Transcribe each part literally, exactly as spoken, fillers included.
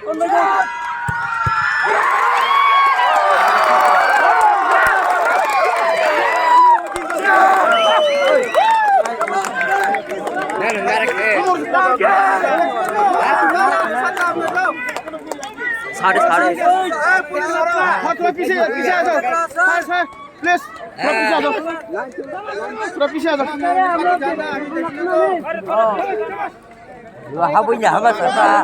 साढ़े साढ़े। थोड़ा पीछे, पीछे आ जाओ। सर, सर, प्लीज, थोड़ा पीछे आ जाओ। थोड़ा पीछे आ जाओ। Wah, habis dah, habis dah.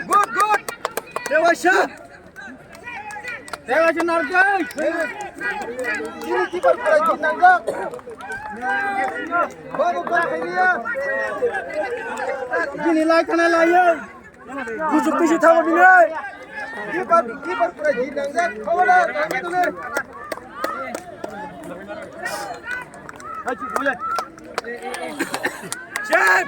Good, good. Tei waisa narwkjak. Chini keeper pura jit nangjak. Babu, babu, khailiya. Bini lai khana laiyo. Bujuk bisi thango bini. Keeper, keeper pura jit nangjak. Khawala, tangwi tongwi. Hai, chuk, boleh. Jab!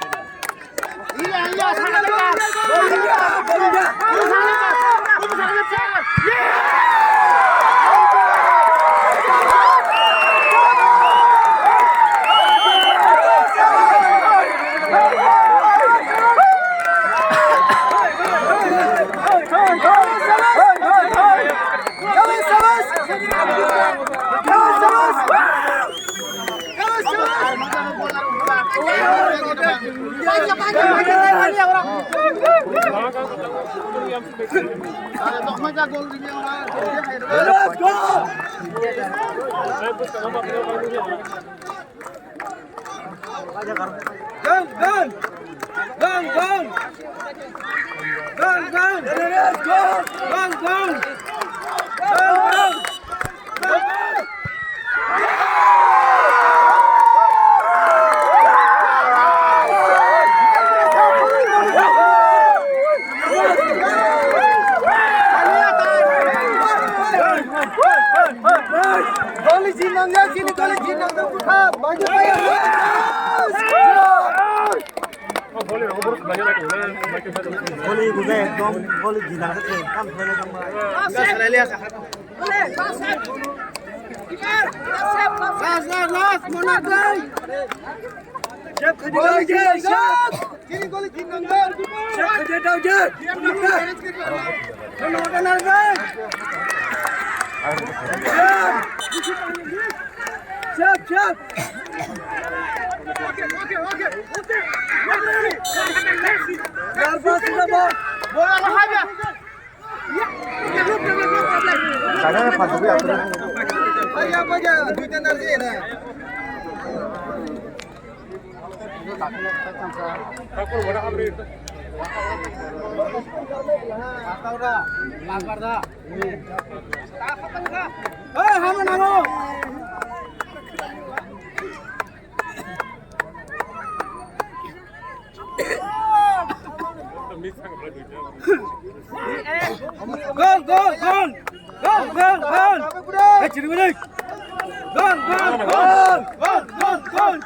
Gun, gun! Gun, gun! Gun, gun! Gun, gun! Gun, gun! Goli jin nangjak, chini goli jin nangjak, bwkha, bagi, bagi. Goli buja ekdom, goli jin nangjak, kam thole kam ba. Last, last, last, Monarch dai. Goli jin nangjak. Chini goli jin nangjak. Chap, chap. Nervous na ba. Bola na haja. Kagak apa juga ya, terus. Ayo, apa aja? Duitnya nanti ya, nah. Gol, gol, gol! Gol, gol, gol! Hey, chiri beri! Gol, gol, gol! Gol, gol, gol!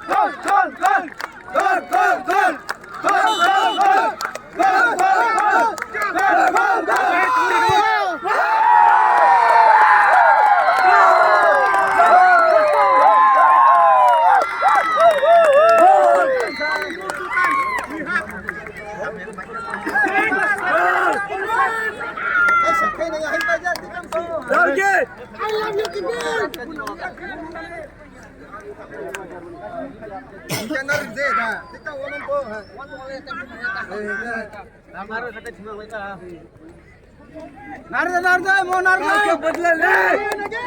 Gol, gol, gol! Gol, gol, gol! Gol, gol, gol! Narda, narda, mo narda.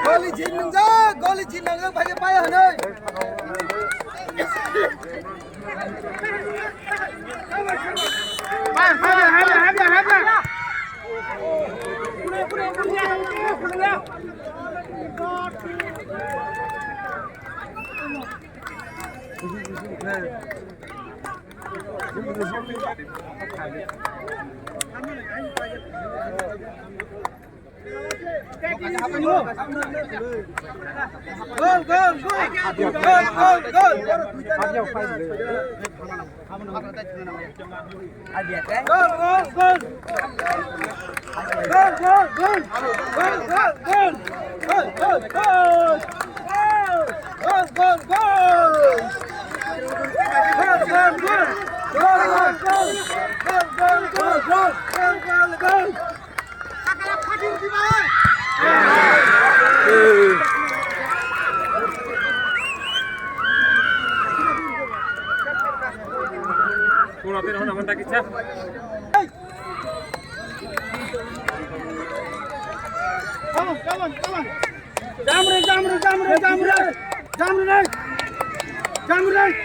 Goli jin nangjak, goli jin nangjak, bhai, bhai, hanoi. Goal, goal, goal! Goal, goal, goal! Goal, goal, goal! Goal, goal, goal! Goal, goal, goal! Goal, goal, goal! Goal, goal, goal! Goal, goal, goal! Goal, goal, goal! Pura tena hona manta kicha. Come on, come on, come on. Jamre, jamre, jamre, jamre. Jamre, jamre.